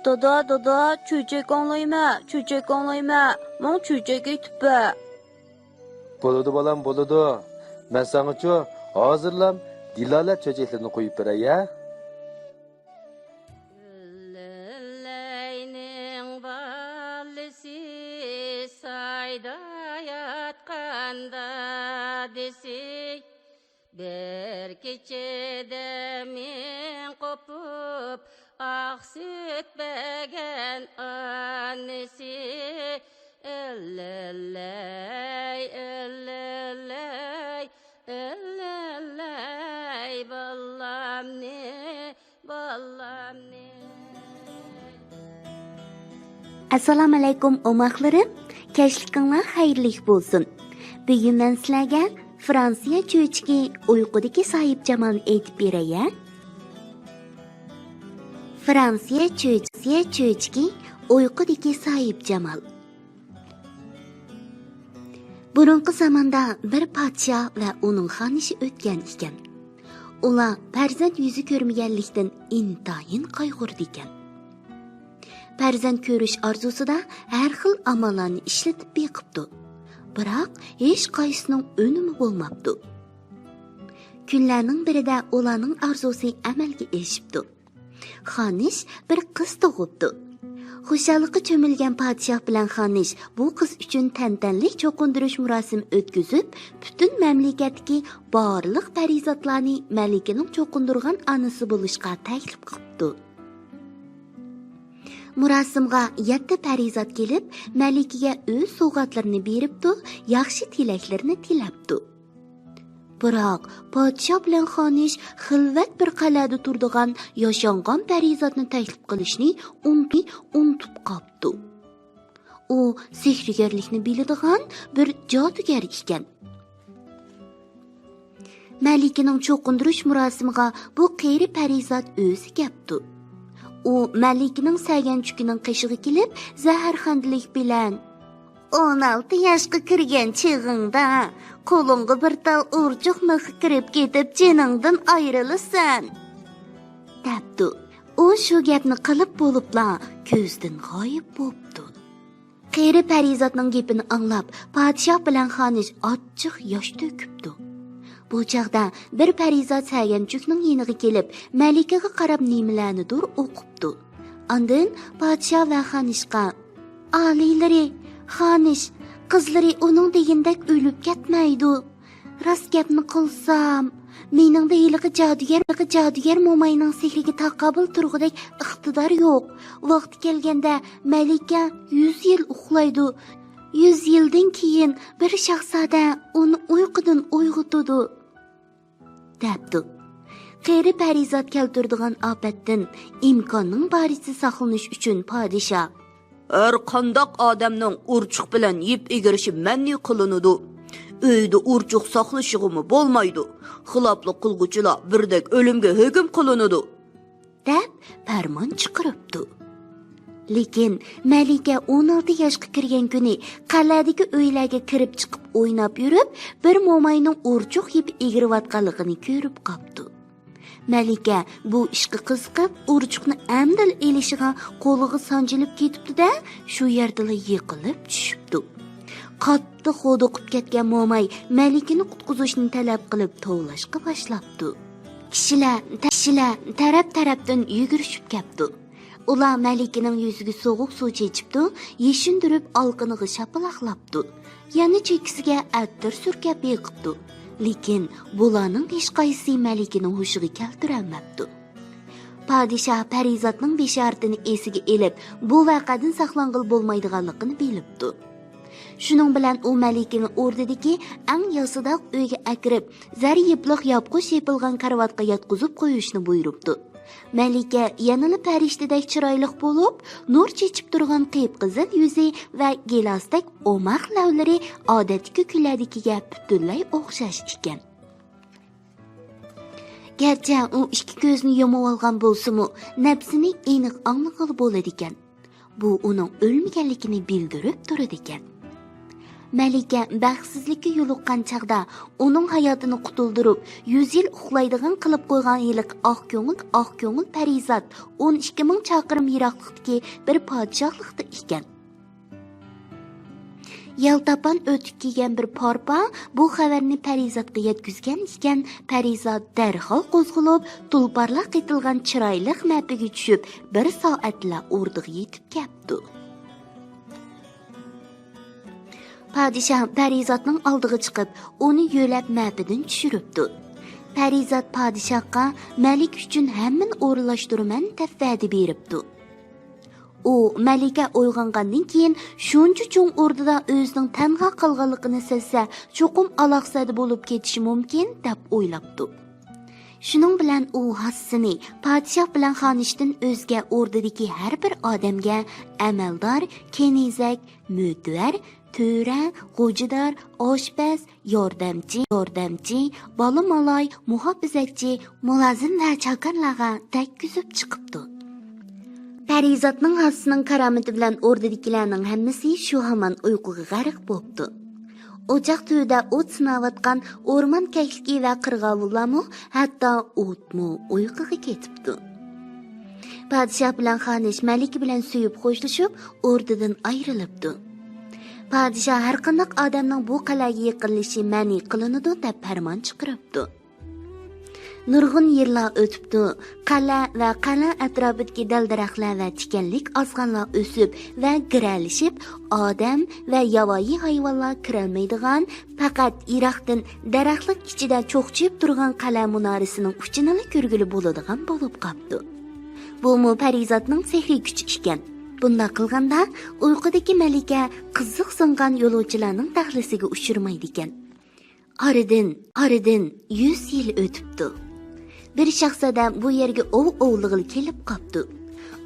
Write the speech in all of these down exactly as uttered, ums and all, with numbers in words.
دادا، دادا، چۆچەك ئاڭلايمەن، چۆچەك ئاڭلايمەن، ماڭا چۆچەك ئېيتىپ بەر. بولىدۇ بالام، بولىدۇ. مەن ساڭىچۇ ھازىرلام دىلالە چۆچەكلىرىنى قويۇپ بېرەي ھە. لەينىڭ بالىسى سايدا ياتقان دادىسى، بىر كېچىدە مىڭ قوپۇپ ئاق سۈت بەرگەن ئانىسى. ئىللىلەي، ئىللىلەي، ئىللىلەي، بالامنى، بالامنى. ئەسسالامۇئەلەيكۇم، ئوماقلىرىم. كەچلىكىڭلار خەيرلىك بولسۇن. بۈگۈن مەن سىلەرگە فرانسىيە چۆچىكى ئۇيقۇدىكى ساھىبجامالنى ئېيتىپ بېرەي ھە. فرانسىيە چۆچ-، چۆچىكى ئۇيقۇدىكى ساھىبجامال. بۇرۇنقى زاماندا بىر پادىشاھ ۋە ئۇنىڭ خانىشى ئۆتكەن ئىكەن. ئۇلار پەرزەنت يۈزى كۆرمىگەنلىكتىن ئىنتايىن قايغۇرىدىكەن. پەرزەنت كۆرۈش ئارزۇسىدا ھەر خىل ئاماللارنى ئىشلىتىپ بېقىپتۇ. بىراق ھېچقايسىنىڭ ئۈنۈمى بولماپتۇ. كۈنلەرنىڭ بىرىدە ئۇلارنىڭ ئارزۇسى ئەمەلگە ئېشىپتۇ. خانىش بىر قىز تۇغۇپتۇ. خۇشاللىققا چۆمۈلگەن پادىشاھ بىلەن خانىش بۇ قىز ئۈچۈن تەنتەنىلىك چوقۇندۇرۇش مۇراسىمى ئۆتكۈزۈپ، پۈتۈن مەملىكەتتىكى بارلىق پەرىزاتلارنى مەلىكىنىڭ چوقۇندۇرغان ئانىسى بولۇشقا تەكلىپ قىپتۇ. مۇراسىمغا يەتتە پەرىزات كېلىپ، مەلىكىگە ئۆز سوۋغاتلىرىنى بېرىپتۇ، ياخشى تىلەكلىرىنى تىلەپتۇ. بىراق، پادىشاھ بىلەن خانىش خىلۋەت بىر قەلئەدە تۇرىدىغان ياشانغان پەرىزاتنى تەكلىپ قىلىشنى ئۇنتۇ-، ئۇنتۇپ قاپتۇ. ئۇ سېھىرگەرلىكنى بىلىدىغان بىر جادۇگەر ئىكەن. مەلىكىنىڭ چوقۇندۇرۇش مۇراسىمىغا بۇ قېرى پەرىزات ئۆزى كەپتۇ. ئۇ مەلىكىنىڭ سەگەنچۈكىنىڭ قېشىغا كېلىپ، زەھەرخەندىلىك بىلەن، «ئون ئالتە ياشقا كىرگەن چېغىڭدا، قولۇڭغا بىر تال ئۇرچۇق مىخى كىرىپ كېتىپ، جېنىڭدىن ئايرىلىسەن» دەپتۇ. ئۇ شۇ گەپنى قىلىپ بولۇپلا كۆزدىن غايىب بوپتۇ. قېرى پەرىزاتنىڭ گېپىنى ئاڭلاپ، پادىشاھ بىلەن خانىش ئاچچىق ياش تۆكۈپتۇ. بۇ چاغدا بىر پەرىزات سەگەنچۈكنىڭ يېنىغا كېلىپ، مەلىكىگە قاراپ نېمىلەرنىدۇر ئوقۇپتۇ. ئاندىن پادىشاھ ۋە خانىشقا، «ئالىيلىرى، خانىش، قىزلىرى ئۇنىڭ دېگىنىدەك ئۆلۈپ كەتمەيدۇ. راست گەپنى قىلسام، مېنىڭدە ھېلىقى جادۇگەر، جادۇگەر موماينىڭ سېھرىگە تاقابىل تۇرغۇدەك ئىقتىدار يوق. ۋاقتى كەلگەندە مەلىكە يۈز يىل ئۇخلايدۇ. يۈز يىلدىن كېيىن بىر شاھزادە ئۇنى ئۇيقۇدىن ئويغىتىدۇ» دەپتۇ. قېرى پەرىزات كەلتۈرىدىغان ئاپەتتىن ئىمكاننىڭ بارىچە ساقلىنىش ئۈچۈن پادىشاھ، «ھەر قانداق ئادەمنىڭ ئۇرچۇق بىلەن يىپ ئېگىرىشى مەنئى قىلىنىدۇ. ئۆيدە ئۇرچۇق ساقلىشىغىمۇ بولمايدۇ. خىلاپلىق قىلغۇچىلار بىردەك ئۆلۈمگە ھۆكۈم قىلىنىدۇ» دەپ پەرمان چىقىرىپتۇ. لېكىن مەلىكە ئون ئالتە ياشقا كىرگەن كۈنى قەلئەدىكى ئۆيلەرگە كىرىپ چىقىپ ئويناپ يۈرۈپ، بىر موماينىڭ ئۇرچۇق يىپ ئېگىرىۋاتقانلىقىنى كۆرۈپ قاپتۇ. مەلىكە بۇ ئىشقا قىزىقىپ، ئۇرچۇقنى ئەمدىلا ئېلىشىغا قولىغا سانجىلىپ كېتىپتۇ-دە، شۇ يەردىلا يىقىلىپ چۈشۈپتۇ. قاتتىق ھودۇقۇپ كەتكەن موماي مەلىكىنى قۇتقۇزۇشنى تەلەپ قىلىپ توۋلاشقا باشلاپتۇ. كىشىلەر، كىشىلەر تەرەپ-تەرەپتىن يۈگۈرۈشۈپ كەپتۇ. ئۇلار مەلىكىنىڭ يۈزىگە سوغۇق سۇ چېچىپتۇ، يېشىندۈرۈپ ئالىقىنىغا شاپىلاقلاپتۇ. يەنە چېكىسىگە ئەتىر سۈركەپ بېقىپتۇ. لېكىن بۇلارنىڭ ھېچقايسىسى مەلىكىنىڭ ھوشىغا كەلتۈرەلمەپتۇ. پادىشاھ پەرىزاتنىڭ بېشارىتىنى ئېسىگە ئېلىپ، بۇ ۋەقەدىن ساقلانغىلى بولمايدىغانلىقىنى بىلىپتۇ. شۇنىڭ بىلەن ئۇ مەلىكىنى ئوردىدىكى ئەڭ ياسىداق ئۆيگە ئەكىرىپ، زەر يىپلىق ياپقۇچ يېپىلغان كارىۋاتقا ياتقۇزۇپ قويۇشنى بۇيرۇپتۇ. مەلىكە يەنىلا پەرىشتىدەك چىرايلىق بولۇپ، نۇر چېچىپ تۇرغان قىپقىزىل يۈزى ۋە گىلاستەك ئوماق لەۋلىرى ئادەتتىكى كۈنلەردىكىگە پۈتۈنلەي ئوخشاش ئىكەن. گەرچە ئۇ ئىككى كۆزىنى يۇمۇۋالغان بولسىمۇ، نەپسىنى ئېنىق ئاڭلىغىلى بولىدىكەن. بۇ ئۇنىڭ ئۆلمىگەنلىكىنى بىلدۈرۈپ تۇرىدىكەن. مەلىكە بەختسىزلىككە يولۇققان چاغدا ئۇنىڭ ھاياتىنى قۇتۇلدۇرۇپ، يۈز يىل ئۇخلايدىغان قىلىپ قويغان ھېلىقى ئاق كۆڭۈل، ئاق كۆڭۈل پەرىزات ئون ئىككى مىڭ چاقىرىم يىراقلىقتىكى بىر پادىشاھلىقتا ئىكەن. يالتاپان ئۆتۈپ كەلگەن بىر پارپا بۇ خەۋەرنى پەرىزاتقا يەتكۈزگەن ئىكەن، پەرىزات دەرھال قوزغىلىپ، تۇلپارلار قېتىلغان چىرايلىق مەپىگە چۈشۈپ، بىر سائەتلا ئوردىغا يېتىپ كەپتۇ. پادىشاھ پەرىزاتنىڭ ئالدىغا چىقىپ، ئۇنى يۆلەپ مەپىدىن چۈشۈرۈپتۇ. پەرىزات پادىشاھقا مەلىكە ئۈچۈن ھەممىنى ئورۇنلاشتۇرىمەن دەپ ۋەدە بېرىپتۇ. ئۇ مەلىكە ئويغانغاندىن كېيىن شۇنچە چوڭ ئوردىدا ئۆزىنىڭ تەنھا قالغانلىقىنى سەزسە، چوقۇم ئالاقسەدە بولۇپ كېتىشى مۇمكىن دەپ ئويلاپتۇ. شۇنىڭ بىلەن ئۇ ھاسىسىنى پادىشاھ بىلەن خانىشتىن ئۆزگە ئوردىدىكى ھەر بىر ئادەمگە ئەمەلدار، كېنىزەك، مۆتىۋەر، تۆرە، غوجىدار، ئاشپەز، ياردەمچى، ياردەمچى، بالا مالاي، مۇھاپىزەتچى، مۇلازىم ۋە چاكارلارغا تەگكۈزۈپ چىقىپتۇ. پەرىزاتنىڭ ھاسىسىنىڭ كارامىتى بىلەن ئوردىدىكىلەرنىڭ ھەممىسى شۇ ھامان ئۇيقۇغا غەرق بوپتۇ. ئوچاق تۈۋىدە ئوت سىناۋاتقان ئورمان كەكلىكى ۋە قىرغاۋۇللارمۇ، ھەتتا ئوتمۇ ئۇيقۇغا كېتىپتۇ. پادىشاھ بىلەن خانىش مەلىكە بىلەن سۆيۈپ خوشلىشىپ، ئوردىدىن ئايرىلىپتۇ. پادىشاھ ھەرقانداق ئادەمنىڭ بۇ قەلئەگە يېقىنلىشىشى مەنئى قىلىنىدۇ دەپ پەرمان چىقىرىپتۇ. نۇرغۇن يىللار ئۆتۈپتۇ. قەلئە ۋە قەلئە ئەتراپىدىكى دەل-دەرەخلەر ۋە تىكەنلىك ئازغانلار ئۆسۈپ ۋە گىرەلىشىپ، ئادەم ۋە ياۋايى ھايۋانلار كىرەلمەيدىغان، پەقەت يىراقتىن دەرەخلىك ئىچىدە چوقچىيىپ تۇرغان قەلئە مۇنارىسىنىڭ ئۇچىنىلا كۆرگىلى بولىدىغان بولۇپ قاپتۇ. بۇمۇ پەرىزاتنىڭ سېھرىي كۈچى ئىكەن. بۇنداق قىلغاندا، ئۇيقۇدىكى مەلىكە قىزىق سىڭغان يولۇچىلارنىڭ دەخلىسىگە ئۇچرىمايدىكەن. ئارىدىن، ئارىدىن يۈز يىل ئۆتۈپتۇ. بىر شاھزادە بۇ يەرگە ئوۋ ئوۋلىغىلى كېلىپ قاپتۇ.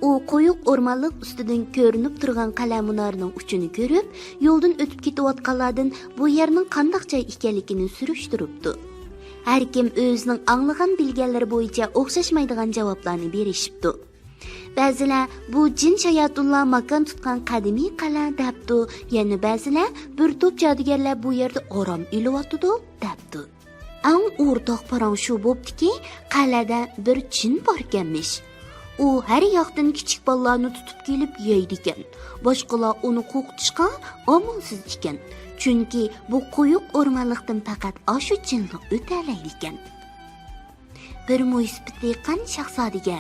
ئۇ قويۇق ئورمانلىق ئۈستىدىن كۆرۈنۈپ تۇرغان قەلئە مۇنارىنىڭ ئۇچىنى كۆرۈپ، يولدىن ئۆتۈپ كېتىۋاتقانلاردىن بۇ يەرنىڭ قانداق جاي ئىكەنلىكىنى سۈرۈشتۈرۈپتۇ. ھەركىم ئۆزىنىڭ ئاڭلىغان بىلگەنلىرى بويىچە ئوخشاشمايدىغان جاۋابلارنى بېرىشىپتۇ. بەزىلەر بۇ جىن شاياتۇنلار ماكان تۇتقان قەدىمىي قەلئە دەپتۇ، يەنە بەزىلەر بىر توپ جادۇگەرلەر بۇ يەردە ئارام ئېلىۋاتىدۇ دەپتۇ. ئەڭ ئورتاق پاراڭ شۇ بوپتۇكى، قەلئەدە بىر جىن باركەنمىش. ئۇ ھەر ياقتىن كىچىك بالىلارنى تۇتۇپ كېلىپ يەيدىكەن. باشقىلار ئۇنى قورقۇتۇشقا ئامالسىز ئىكەن. چۈنكى بۇ قويۇق ئورمانلىقتىن پەقەت ئاشۇ جىنلا ئۆتەلەيدىكەن. بىر مۇيسىپىت دېھقان شاھزادىگە: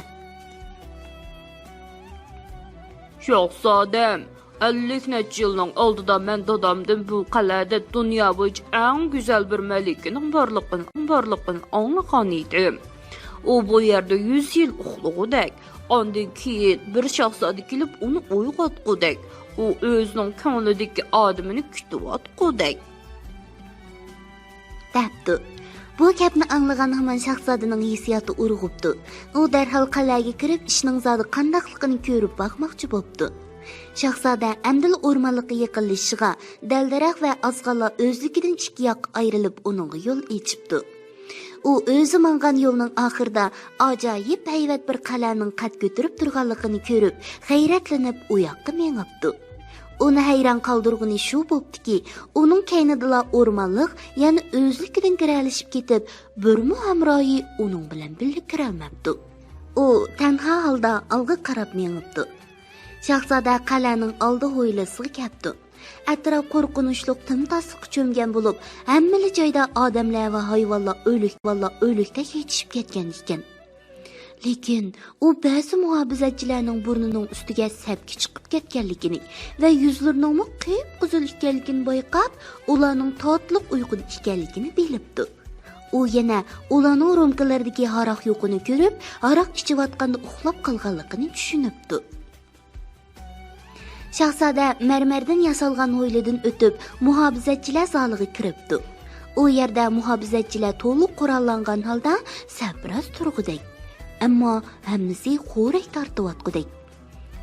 شاھزادەم، ئەللىك نەچچە يىلنىڭ ئالدىدا مەن دادامدىن بۇ قەلئەدە دۇنيا بويىچە ئەڭ گۈزەل بىر مەلىكىنىڭ بارلىقىنى، بارلىقىنى ئاڭلىغان ئىدىم. ئۇ بۇ يەردە يۈز يىل ئۇخلىغۇدەك، ئاندىن كېيىن بىر شاھزادە كېلىپ ئۇنى ئويغاتقۇدەك، ئۇ ئۆزىنىڭ كۆڭلىدىكى ئادىمىنى كۈتۈۋاتقۇدەك. دەپتۇ. بۇ گەپنى ئاڭلىغان ھامان شاھزادىنىڭ ھېسسىياتى ئۇرغۇپتۇ. ئۇ دەرھال قەلئەگە كىرىپ، ئىشنىڭ زادى قانداقلىقىنى كۆرۈپ باقماقچى بوپتۇ. شاھزادە ئەمدىلا ئورمانلىققا يېقىنلىشىشىغا، دەل-دەرەخ ۋە ئازغانلار ئۆزلۈكىدىن ئىككى ياققا ئايرىلىپ، ئۇنىڭغا يول ئېچىپتۇ. ئۇ ئۆزى ماڭغان يولنىڭ ئاخىرىدا ئاجايىپ ھەيۋەت بىر قەلئەنىڭ قەد كۆتۈرۈپ تۇرغانلىقىنى كۆرۈپ، غەيرەتلىنىپ ئۇ ياققا مېڭىپتۇ. ئۇنى ھەيران قالدۇرغىنى شۇ بوپتۇكى، ئۇنىڭ كەينىدىلا ئورمانلىق يەنە ئۆزلۈكىدىن گىرەلىشىپ كېتىپ، بىرمۇ ھەمراھى ئۇنىڭ بىلەن بىللە كىرەلمەپتۇ. ئۇ تەنھا ھالدا ئالغا قاراپ مېڭىپتۇ. شاھزادە قەلئەنىڭ ئالدى ھويلىسىغا كەپتۇ. ئەتراپ قورقۇنچلۇق تىمتاسلىققا چۆمگەن بولۇپ، ھەممىلا جايدا ئادەملەر ۋە ھايۋانلار ئۆلۈك، ھايۋانلار ئۆلۈكتەك يېتىشىپ كەتكەن ئىكەن. لېكىن ئۇ بەزى مۇھاپىزەتچىلەرنىڭ بۇرنىنىڭ ئۈستىگە سەپكە چىقىپ كەتكەنلىكىنى ۋە يۈزلىرىنىڭمۇ قىپقىزىل ئىكەنلىكىنى بايقاپ، ئۇلارنىڭ تاتلىق ئۇيقۇدا ئىكەنلىكىنى بىلىپتۇ. ئۇ يەنە ئۇلارنىڭ رومكىلىرىدىكى ھاراق يۇقىنى كۆرۈپ، ھاراق ئىچىۋاتقاندا ئۇخلاپ قالغانلىقىنى چۈشىنىپتۇ. شاھزادە مەرمەردىن ياسالغان ھويلىدىن ئۆتۈپ، مۇھاپىزەتچىلەر زالىغا كىرىپتۇ. ئۇ يەردە مۇھاپىزەتچىلەر تولۇق قوراللانغان ھالدا سەپراز تۇرغۇدەك، ئەمما ھەممىسى خورەك تارتىۋاتقۇدەك.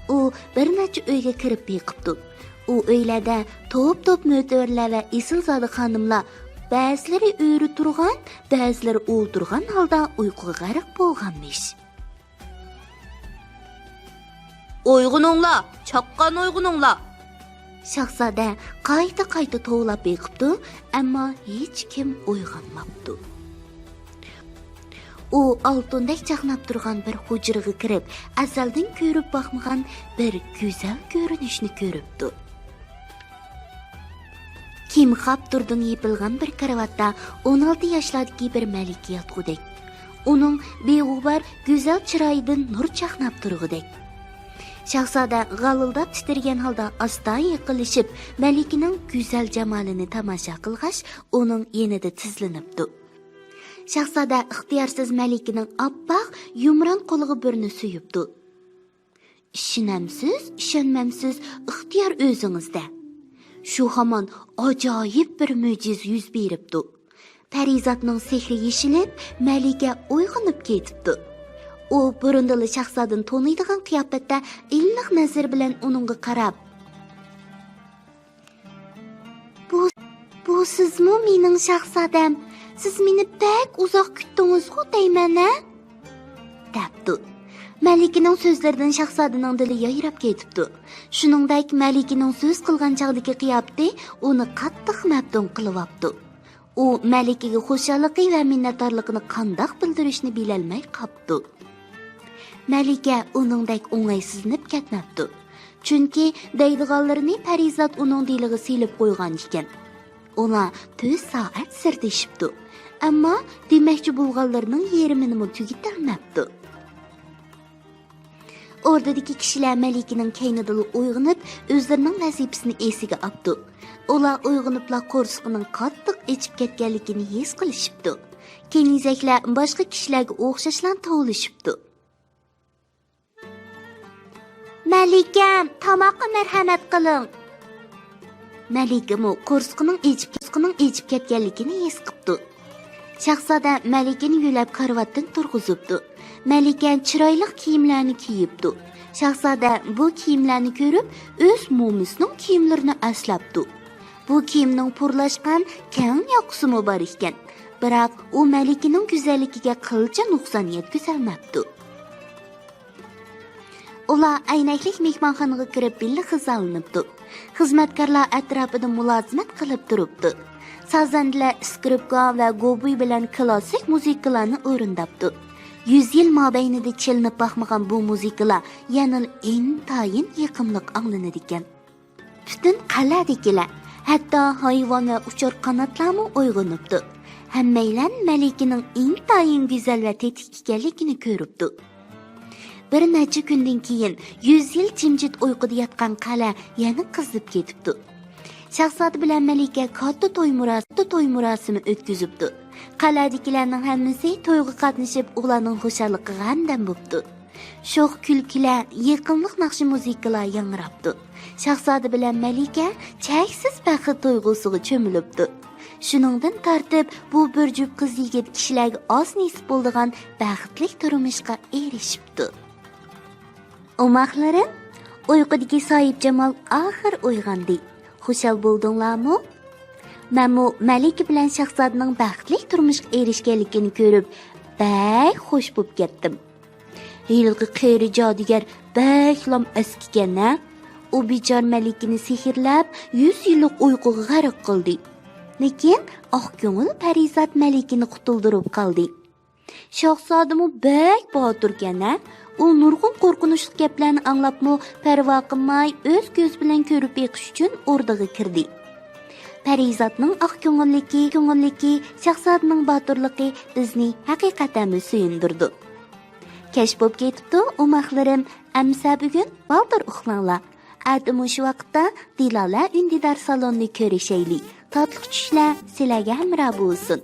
ئۇ بىر نەچچە ئۆيگە كىرىپ بېقىپتۇ. ئۇ ئۆيلەردە توپ-توپ مۆتىۋەرلەر ۋە ئېسىلزادە خانىملار، بەزىلىرى ئۆرە تۇرغان، بەزىلىرى ئولتۇرغان ھالدا ئۇيقۇغا غەرق بولغانمىش. ئويغىنىڭلار، چاققان ئويغىنىڭلار! شاھزادە قايتا-قايتا توۋلاپ بېقىپتۇ، ئەمما ھېچكىم ئويغانماپتۇ. ئۇ ئالتۇندەك چاقناپ تۇرغان بىر ھۇجرىغا كىرىپ، ئەزەلدىن كۆرۈپ باقمىغان بىر گۈزەل كۆرۈنۈشنى كۆرۈپتۇ. كىيىم قاپتۇردىن يېپىلغان بىر كارىۋاتتا ئون ئالتە ياشلاردىكى بىر مەلىكە ياتقۇدەك. ئۇنىڭ بىغۇبار گۈزەل چىرايىدىن نۇر چاقناپ تۇرغۇدەك. شاھزادە غالىلداپ تىترىگەن ھالدا ئاستا يېقىنلىشىپ، مەلىكىنىڭ گۈزەل جامالىنى تاماشا قىلغاچ، ئۇنىڭ يېنىدا تىزلىنىپتۇ. شاھزادە ئىختىيارسىز مەلىكىنىڭ ئاپئاق، يۇمران قولىغا بۇرنى سۆيۈپتۇ. ئىشىنەمسىز، ئىشەنمەمسىز، ئىختىيار ئۆزىڭىزدە. شۇ ھامان ئاجايىپ بىر مۆجىزە يۈز بېرىپتۇ. پەرىزاتنىڭ سېھرى يېشىلىپ، مەلىكە ئويغىنىپ كېتىپتۇ. ئۇ بۇرۇندىلا شاھزادىنى تونۇيدىغان قىياپەتتە ئىللىق نەزىرى بىلەن ئۇنىڭغا قاراپ، بۇ، بۇ سىزمۇ مېنىڭ شاھزادەم؟ سىز مېنى بەك ئۇزاق كۈتتىڭىزغۇ دەيمەن ھە؟ دەپتۇ. مەلىكىنىڭ سۆزلىرىدىن شاھزادىنىڭ دىلى يايراپ كېتىپتۇ. شۇنىڭدەك مەلىكىنىڭ سۆز قىلغان چاغدىكى قىياپىتى ئۇنى قاتتىق مەپتۇن قىلىۋاپتۇ. ئۇ مەلىكىگە خۇشاللىقى ۋە مىننەتدارلىقىنى قانداق بىلدۈرۈشنى بىلەلمەي قاپتۇ. مەلىكە ئۇنىڭدەك ئوڭايسىزلىنىپ كەتمەپتۇ. چۈنكى دەيدىغانلىرىنى پەرىزات ئۇنىڭ دىلىغا سېلىپ قويغان ئىكەن. ئۇلار تۆت سائەت سىردىشىپتۇ. ئەمما دېمەكچى بولغانلىرىنىڭ يېرىمىنىمۇ تۈگىتەلمەپتۇ. ئوردىدىكى كىشىلەر مەلىكىنىڭ كەينىدىلا ئويغىنىپ، ئۆزلىرىنىڭ ۋەزىپىسىنى ئېسىگە ئاپتۇ. ئۇلار ئويغىنىپلا قورسىقىنىڭ قاتتىق ئېچىپ كەتكەنلىكىنى ھېس قىلىشىپتۇ. كېنىزەكلەر باشقا كىشىلەرگە ئوخشاشلا توۋلىشىپتۇ. مەلىكەم، تاماققا مەرھەمەت قىلىڭ. مەلىكىمۇ قورسىقىنىڭ ئېچىپ، قورسىقىنىڭ ئېچىپ كەتكەنلىكىنى ھېس قىپتۇ. شاھزادە مەلىكىنى يۆلەپ كارىۋاتتىن تۇرغۇزۇپتۇ. مەلىكە چىرايلىق كىيىملەرنى كىيىپتۇ. شاھزادە بۇ كىيىملەرنى كۆرۈپ، ئۆز مومىسىنىڭ كىيىملىرىنى ئەسلەپتۇ. بۇ كىيىمنىڭ پۇرلاشقان كەڭ ياقىسىمۇ بار ئىكەن. بىراق ئۇ مەلىكىنىڭ گۈزەللىكىگە قىلچە نۇقسان يەتكۈزەلمەپتۇ. ئۇلار ئەينەكلىك مېھمانخانىغا كىرىپ بىللە غىزالىنىپتۇ. خىزمەتكارلار ئەتراپىدا مۇلازىمەت قىلىپ تۇرۇپتۇ. سازەندىلەر ئىسكرىپكا ۋە گوبۇي بىلەن كلاسسىك مۇزىكىلارنى ئورۇنداپتۇ. يۈز يىل مابەينىدە چېلىنىپ باقمىغان بۇ مۇزىكىلار يەنىلا ئىنتايىن يېقىملىق ئاڭلىنىدىكەن. پۈتۈن قەلئەدىكىلەر، ھەتتا ھايۋان ۋە ئۇچار قاناتلارمۇ ئويغىنىپتۇ. ھەممەيلەن مەلىكىنىڭ ئىنتايىن گۈزەل ۋە تېتىك ئىكەنلىكىنى كۆرۈپتۇ. بىر نەچچە كۈندىن كېيىن يۈز يىل جىمجىت ئۇيقۇدا ياتقان قەلئە يەنە قىزىپ كېتىپتۇ. شاھزادە بىلەن مەلىكە كاتتا توي مۇراسىمى، توي مۇراسىمى ئۆتكۈزۈپتۇ. قەلئەدىكىلەرنىڭ ھەممىسى تويغا قاتنىشىپ، ئۇلارنىڭ خۇشاللىقىغا ھەمدەم بوپتۇ. شوخ كۈلكىلەر، يېقىملىق ناخشا مۇزىكىلار ياڭراپتۇ. شاھزادە بىلەن مەلىكە چەكسىز بەخت تۇيغۇسىغا چۆمۈلۈپتۇ. شۇنىڭدىن تارتىپ بۇ بىر جۈپ قىز يىگىت كىشىلەرگە ئاز نېسىپ بولىدىغان بەختلىك تۇرمۇشقا ئېرىشىپتۇ. ئوماقلىرىم، ئۇيقۇدىكى ساھىبجامال ئاخىر ئويغاندى. خۇشال بولدۇڭلارمۇ؟ مەنمۇ مەلىكە بىلەن شاھزادىنىڭ بەختلىك تۇرمۇشقا ئېرىشكەنلىكىنى كۆرۈپ، بەك خۇش بوپ كەتتىم. ھېلىقى قېرى جادۇگەر بەكلام ئەسكىكەن ھە. ئۇ بىچارە مەلىكىنى سېھىرلەپ، يۈز يىللىق ئۇيقۇغا غەرق قىلدى. لېكىن ئاق كۆڭۈل پەرىزات مەلىكىنى قۇتۇلدۇرۇپ قالدى. شاھزادىمۇ بەك باتۇركەن ھە. ئۇ نۇرغۇن قورقۇنچلۇق گەپلەرنى ئاڭلاپمۇ پەرۋا قىلماي، ئۆز كۆزى بىلەن كۆرۈپ بېقىش ئۈچۈن ئوردىغا كىردى. پەرىزاتنىڭ ئاق كۆڭۈللۈكى، كۆڭۈللۈكى، شاھزادىنىڭ باتۇرلۇقى بىزنى ھەقىقەتەنمۇ سۆيۈندۈرىدۇ. كەچ بوپ كېتىپتۇ، ئوماقلىرىم. ئەمىسە بۈگۈن بالدۇر ئۇخلاڭلار. ئەتە مۇشۇ ۋاقىتتا دىلالە ئۈندىدار سالوننى كۆرۈشەيلى. تاتلىق چۈشلەر سىلەرگە ھەمراھ بولسۇن.